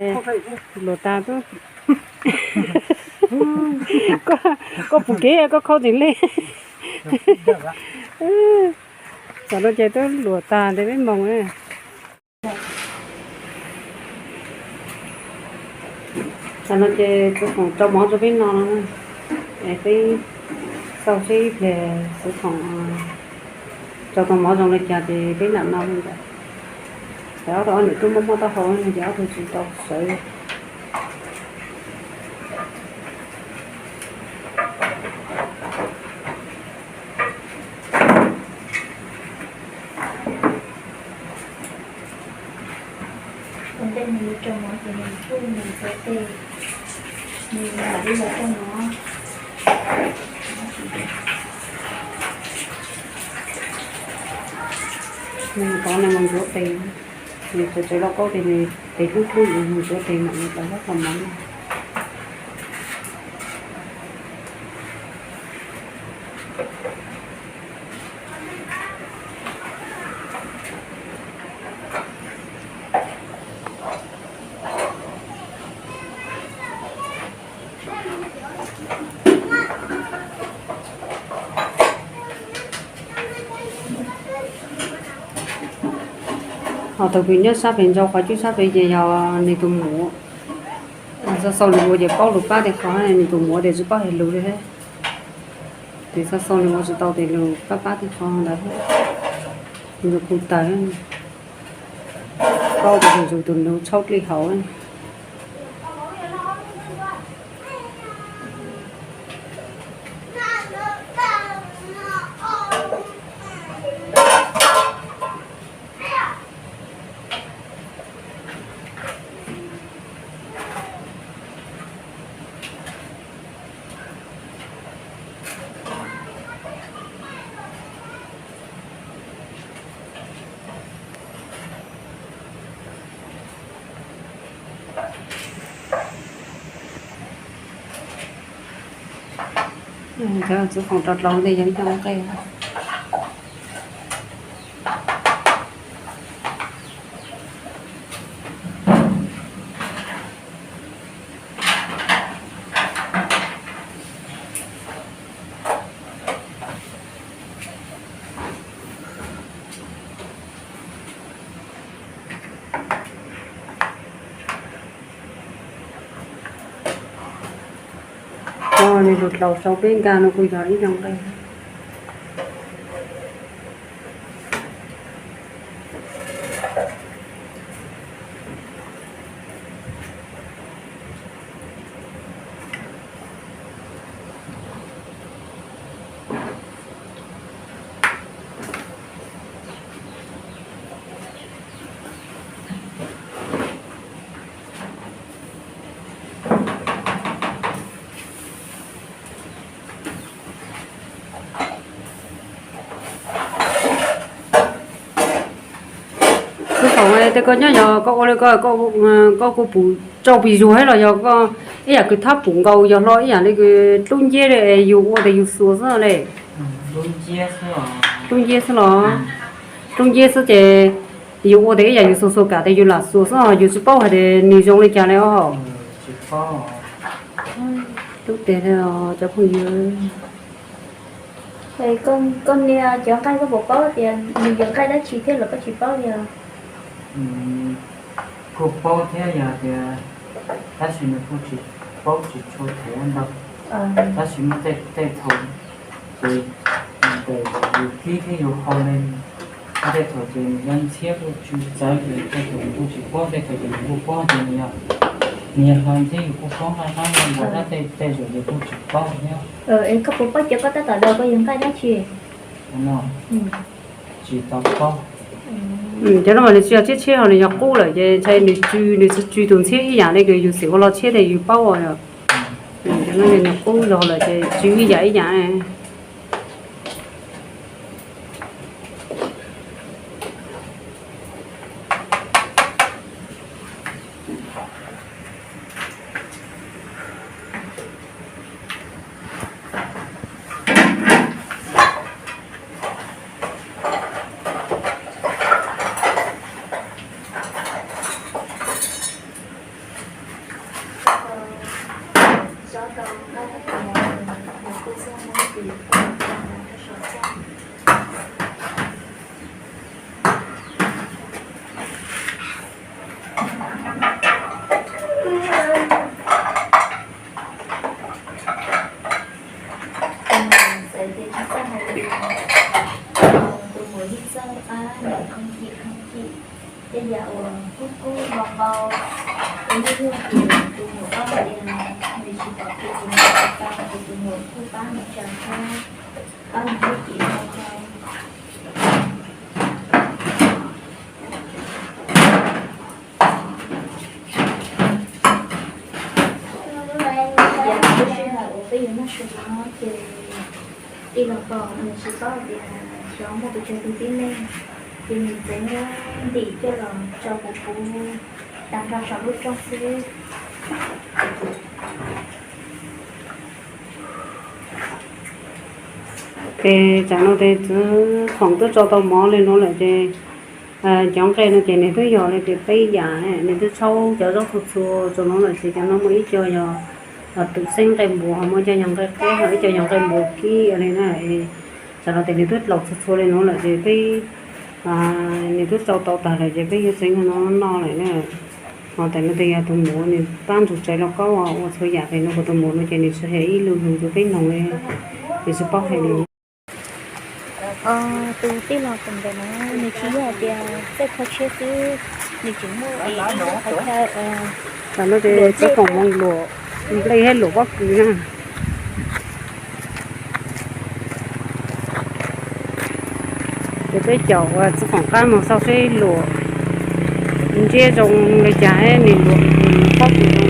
Luam tag tub. Koj puv kev koj khaub tsis li. Tam no ces twb luam tag ntev peb moos. Tam no ces txwv foom rau mov rau peb no no, es peb xauj seb ib pliag txwv foom rau tau mov zoo li cas ces peb lam no li ntawd. Ces ob tug ob niam tub muaj muaj taub hau no ces ob tug tsis tau sawv. Ua ntej nws yuav rau mov ces nws kuj mus ntxuav tes, nws mam li los rau mov. Nws tod nws mus ntxuav tes, nws tsev tsev lauj kaub ces nws tes hlub hlub ces mus ntxuav tes mam li los rau mov. Ho tus kws nyob sab pem ntsa qhov cub sab pem ces yog nws tus muam. Xauj xauj nws ua ces paub lus pab tej qhov, nws tus muam ces tsis paub hais lus li thiab. Ces xauj xauj nws ua tsis tau tes lus pab pab tej qhov ntawd, nws tus kuv tawg, paub tes tus tus nws tshaub dlej hauv. Cov txwv foom rau dlov ntej yog ib co nqaij. Nws lug dlaus sau peb nkag no kuj yog ib co nqaij. Kuv foom tej koj nyob yog koj ua li ko, koj kuj pum tsau pis zuag thiab los yog koj ib yam kws thab pum nkaus yog hlo ib yam li kws dlub nciab li, yus ua tes yus xuas xwb le. Dlub nciab xwb los, dlub nciab xwb ces yus ua tes ib yam yus xuas xuas kam tes yus lam xuas xwb, yus tsis paub hais tias nws zoo li cas li os. Lub tes cov phooj ywg. Koj nias cov nqaij koj puas paub tias nws yog nqaij dab tsi thiab los koj tsis paub li os? Kuj paub thiab, yog tias tab sis nws kuj tsis paub tsis tshua thev ntau. Tab sis muaj tej thaum ces yus kib thiab yus haus li, muaj tej thaum ces nws yog ntxhiab kuj tsis txawv ces tej thaum nws kuj tsis paub, tej thaum ces nws kuj paub ces nws yog, nws yog hlo ntxhiab yus kuj paub nqaj qab nqaj npua thiab, tej tej zaum yus kuj tsis paub thiab. Koj puas paub cov koj tab tom daws koj yog nqaij dab tsi? Tsis tau paub. Cov no mas nws tsis yog tshiab tshiab ho nws yog qub lawm ces ntshai nws tsw, nws tsw tus ntxhiab ib yam li kws yus xim ua lo tshiab tes yus paub os. Cov no nws qub zog lawm ces tsw ib yam ib yam. Tsob rau qab tus mov, nws kuj xub muab tis rau rau saum txaj. Tus muam txawm tias tsis txawj hais lus, tus muam yeej txawj qab niam khooj cim khooj cim tej yam uas kub kub npau npau, tus muam yeej yog tus, tus muam paub hais tias nws tsis pom tus muam tau, tus muam kuj pab nws tsa khaub, pab nws hwj chim tau tau. Yav lub sij hawm uas peb yuav noj su no ces tij laug Pom nws tsis paub tias xyov muaj pes tsawg tus tib neeg, ces nws txawm muab ntim coj los tso puv puv tag nrho saum lub rooj xwb. Ces tsam no ces txiv Foom twb tso tau mov li no lawm ces cov nqe no ces nws twb yog li tias peb yam, nws twb tshau cov zaub txhua txhua txhua no lawm ces cov no muaj ib co yog tus xeeb nqaij npua, ho muaj ib co yog nqaij qeb, ho ib co yog nqaij npua kib li na. Tsam no ces nws twb laus txhua txhua li no lawm ces peb, nws twb tso tau tag lawm ces peb yuav txeev no noj lawm na. Ho tas no ces yog tus muam nws pab ntxuag tsev lauj kaub ua txhua yam ces no kuv tus muam no ces nws tsis hais ib lo lus rau peb mloog li, nws tsis paub hais li. Tus tij laug Foom ntawm no nws tsis yog hais tias txawj kho siab xwb, nws tseem muaj es qhov chaw, tam no ces txiv Foom mus luam nplej thiab luam pob kws na. Ces peb caum txiv Foom qab mus xauj seb luam ntsiab zoo li cas, nws luam pob kws zoo.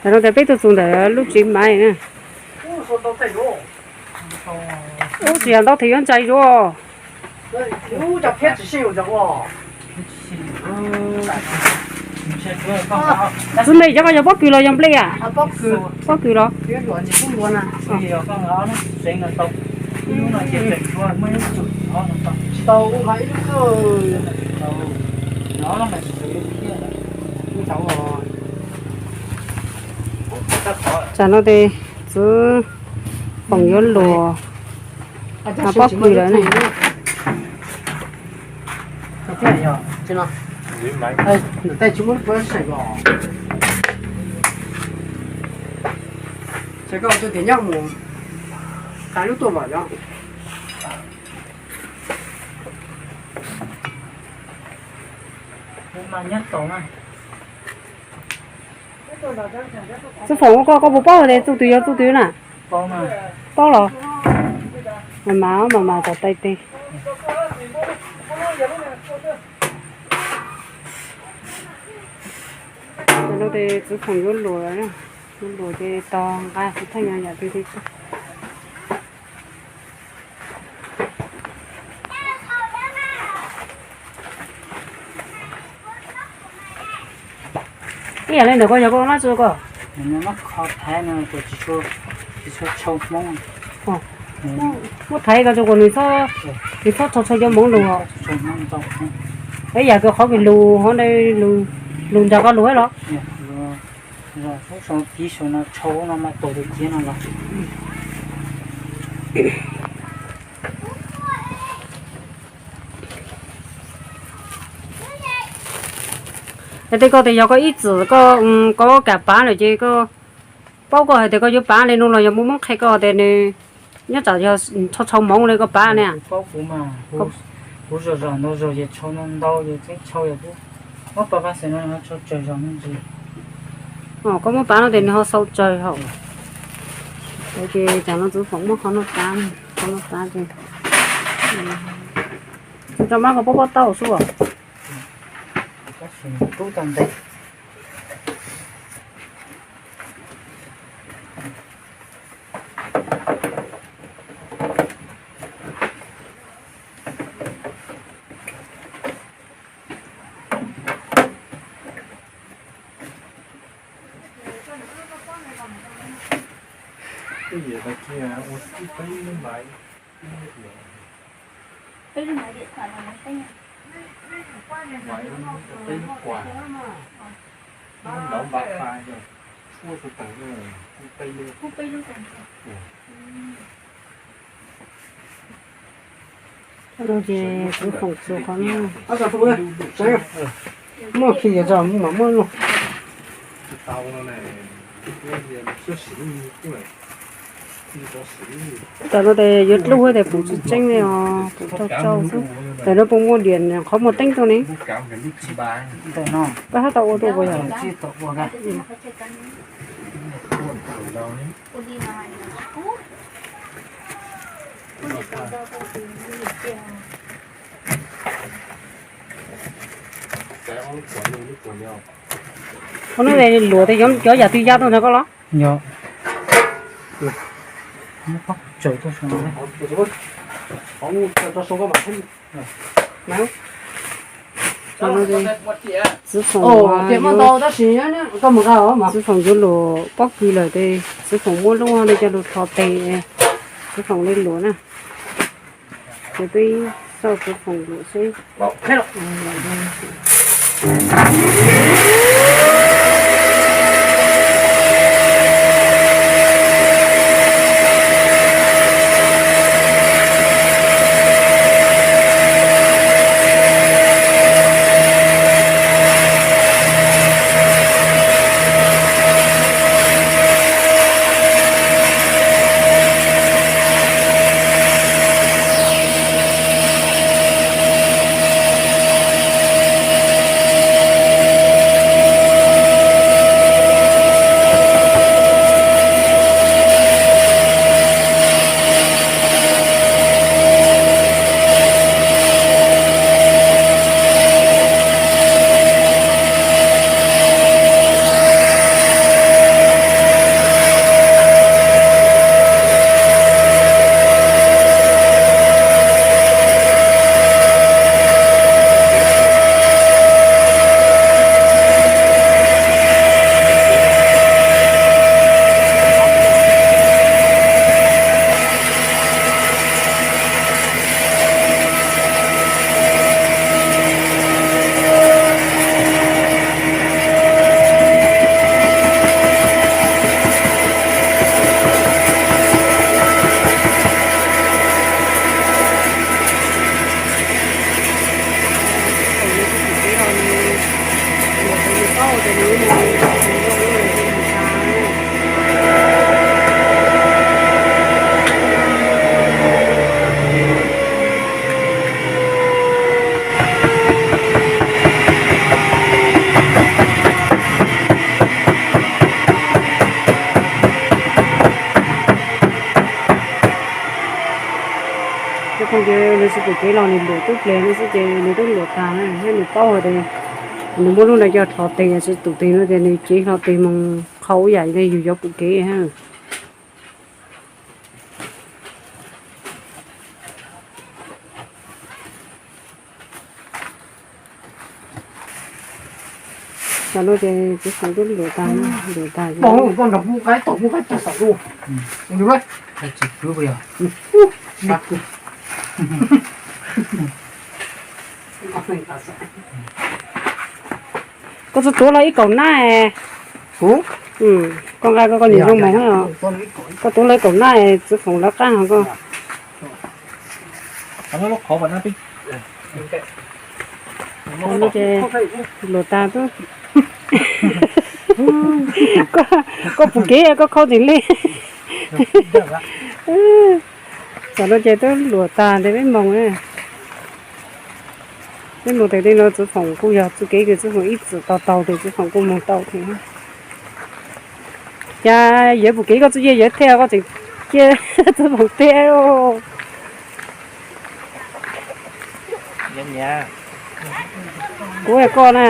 Tam no ces peb tuaj txog ntawm lub tsev maiv na. Ub, tsis yog ntaub thiab yuav ntsais zuav. Xwb me, cov ko yog pob kws los yog nplej a? Pob kws los? Tsam no ces txiv Foom yuav luam pob kws lawm ne. Txiv Foom, koj, koj puas paub tias txuj twg yog txuj twg na? Paub los? Mas mas mas mas tom tais tes. Tam no ces txiv Foom yuav luam, yuav luam ces tos nqa xov tooj yam twg. Ib yam li ntawm koj yog koj lab tsi koj? Muab thaiv ko tso kom nws txhob, nws txhob txhau txhau cov hmoov lug os. Ib yam kws qhov kws lug hov, lug nrog koj lug los? Yog tias koj tias yog koj ib txwm koj, koj kam pav lawm ces koj paub koj hais tias koj yuav pav li no los yog muaj Hmoob qhia koj tias nws nyob tsam yog txhob txhau hmoov li koj pav ne? Koj muab pav no ces nws ho xau tsawg hauv. Ces tsam no txiv Foom muab qhov no pav, qhov no pav ces tso mab koj pob pob taub xwb os. Tab sis tub tau ntev. Tus yawm ntawd kiag ua tib peb lub maiv, peb lub maiv tiam no, maiv peb lub quas, lub nrov npa fa yog tshuab tus tawg, kuj peb lub. Ces kuv foom txuas qhov no. Muaj khi yog tso mam muab no. Tam no ces yuav dlub tes foom tsis tseeb li os, foom tsau tsau xwb. Tam no puas muaj diam qhov muaj teeb tuaj ne? Peb hab tau ua tuaj puas yog? Qhov no luam tes cov yam twg ya tuaj ntawd koj los? Yog. Txiv Foom, Txiv Foom yuav luam pob kws lawm tes Txiv Foom muab lub no coj lug thov tes, Txiv Foom li luam na. Ces peb xauj Txiv Foom luam seb. Cov phooj ywg, nws tsis pum kev los nws luam tub plig no xwb ces nws twb luam tag na, thiab nws paub hais tias nws muab lub no coj thov tes, tsis tus tes no ces nws cev hlo tes mus qhau ib yam li yus yuav pum kev. Tam no ces Txiv Foom twb luam tag, luam tag. Koj tsis tuav los ib kaum nab. Koj nqa koj niam zoo moog, koj tuav los ib kaum nab, Txiv Foom lawv qab hos koj. Luam tag, koj pum kev koj qhau tseem le. Tam no ces twb luam tag tes peb moog. Peb moog tes tej no Txiv Foom kuj yog txuj kev kws Txiv Foom ib txwm tau taug tes Txiv Foom kuj moog tau thiab. Cas yuav pum kev koj txuj ci yuav thiaj koj tseem cia Txiv Foom teb. Kuv koj na.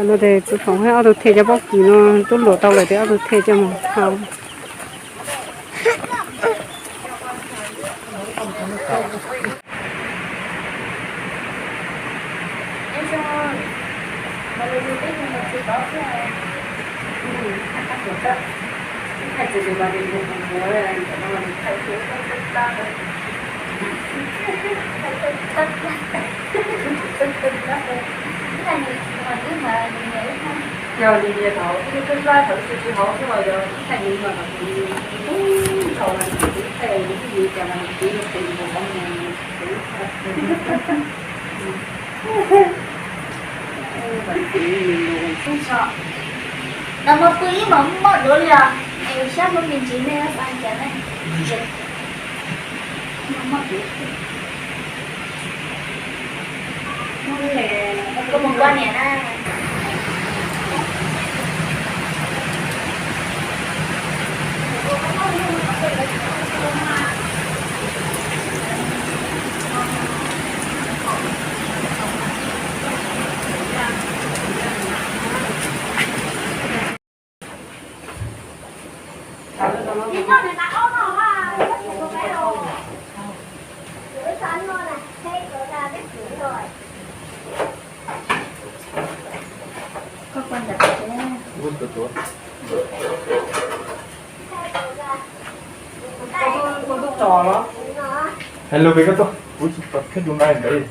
No ces txiv Foom thiab ob tug them cov pob kws no twb luam tau lawm ces ob tug them coj mus hau. Yog li ntawd thaum twb tub plab thaum tsis tsis hauv xwb los yog ib thaj nyiv mas kuv tub thaum mas kuv thaum kuv twb yus cas mas kuv qhov mus kuv Nag hmo pw ib hmos mob duav li os, es sab hmo me ntsis nej xav cas ne? Koj mus koj niam na. Koj ua ntawm tsev. Koj tuaj tso los? Hello, koj tuaj, kuv tsis tau kheej tus nai ntawd.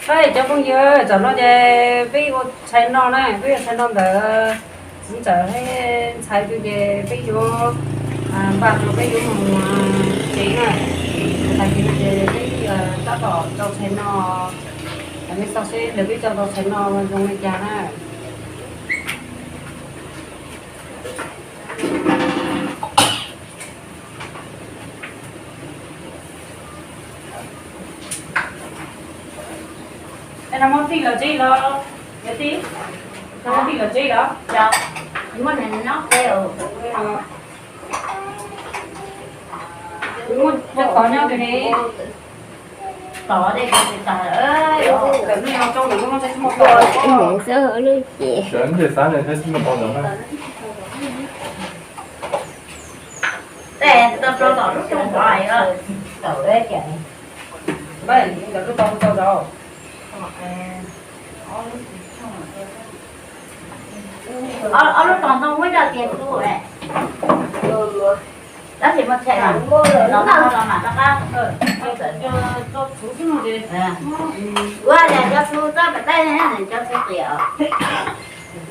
Hais cov phooj ywg, tam no ces peb ua tshais no na, peb ua tshais no ntawm txiv ntxawm thiab ntxhais pw ces peb yuav npaj rau peb yuav mus tsev na. Tag kis no ces peb tab tom rau tshais no, nej xauj seb lawv peb coj rau tshais no zoo li cas na. Nag hmo tij los tsev los? Nag hmo tij los tsev los? Muaj nyob tsev. Muaj cov tod nyob twg ne? Tod de tod. Ib xwb lub ces. Tes tau rau tom lub rooj tod. Ntawm lub tod tau rau. Ob lub tod ntoo muab coj tias tu. Tab sis muaj tshais los no los mam rov qab. Ua cas cov txhuv txoj pem tej ne, cov txhuv qias os.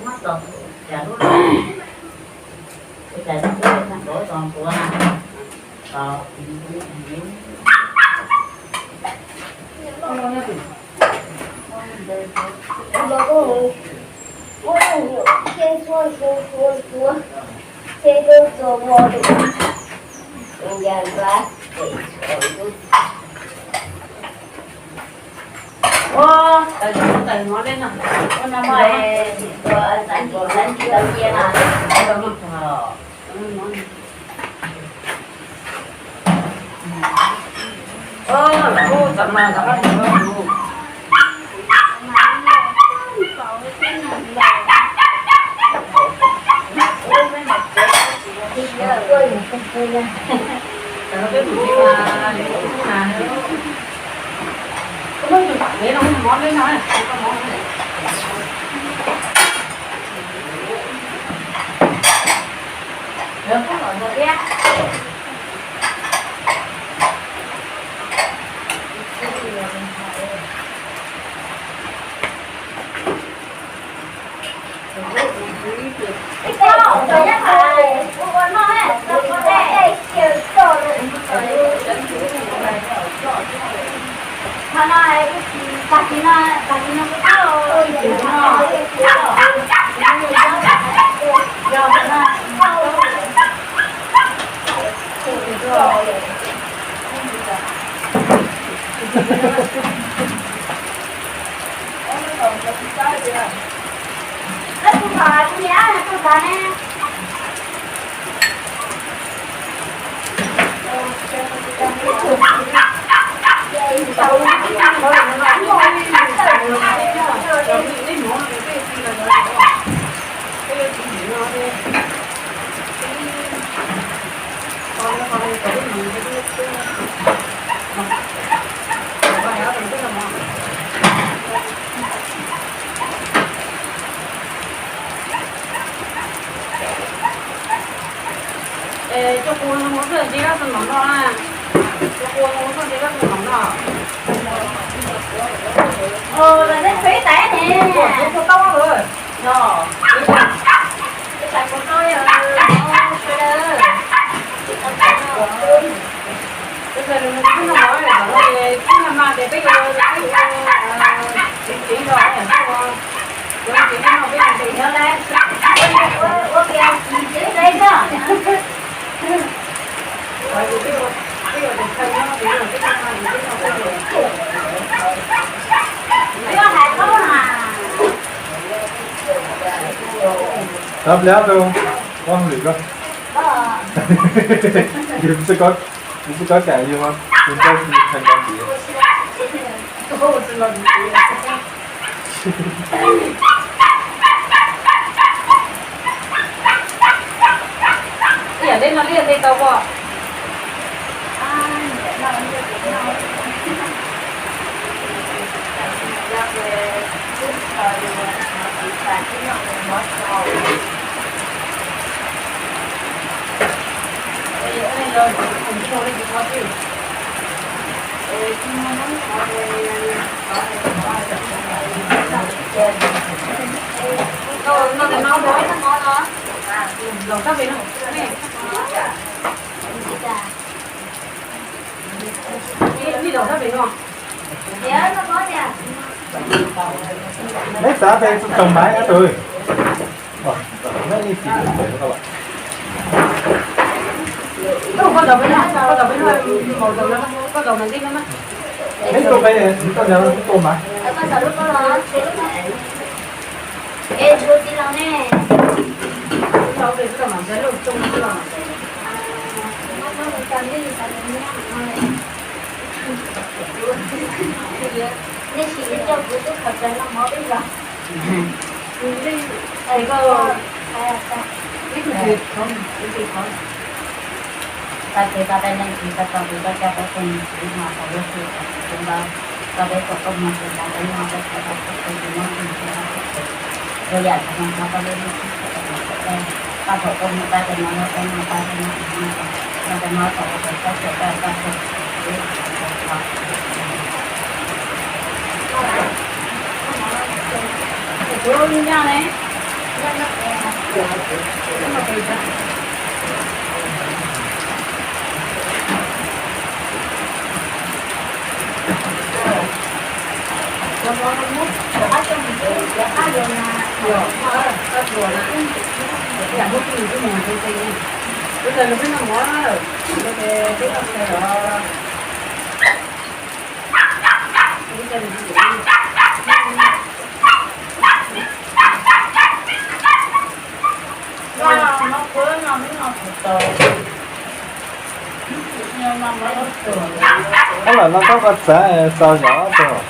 Muab txog cas lub no. Ua cas lub no tos tuav na. Ua, tawm tawm mov le no. Ua no mog, ua xav nkim xav nkim tau cia na. Coj kuv mus xwb ntsis lab xwb mam noj na. Coj kuv mus xwb ntsis lab xwb mam noj. Ua, ua tau lawm. Yog, ua tau kuv tau sawv daws. Ua tau lawm, nws twb noj mov lawm, tam no ces twb nag hmo ces peb yuav, peb yuav txiv txiv los, ua kiag txiv txiv lawm. Tov pliag rau, koj hauj lwm koj. Yus tsis kov, yus tsis kov kam yus mas yus nrog yus tseem kov ntxiv. Ib yam li no liaj ntej tau koj. Neb xav pes tsawg mav tus? Neb ib xim. Neb tua peb, neb tua nws tua mav. Nej sim li coj kuv tub qhov tsev no mov peb los. Ib tug tsis, ib tug tsis, tag kis tau peb leej txiv tau tau tus tau coj peb tus txiv mas tau lub txiv tau tus tub npawb, tau peb tau koj muag txiv tau peb muag peb txiv tau tus txiv muab txiv txiv tau tus txiv, tus yam txiv muag tau peb lub txiv tau tus txiv, tau thaum koj muag tau tus muag muag peb muag tau tus muag tau tus muag tau tus txiv tau tus txiv. Tab lawm no koj koj txav txaus zog tus.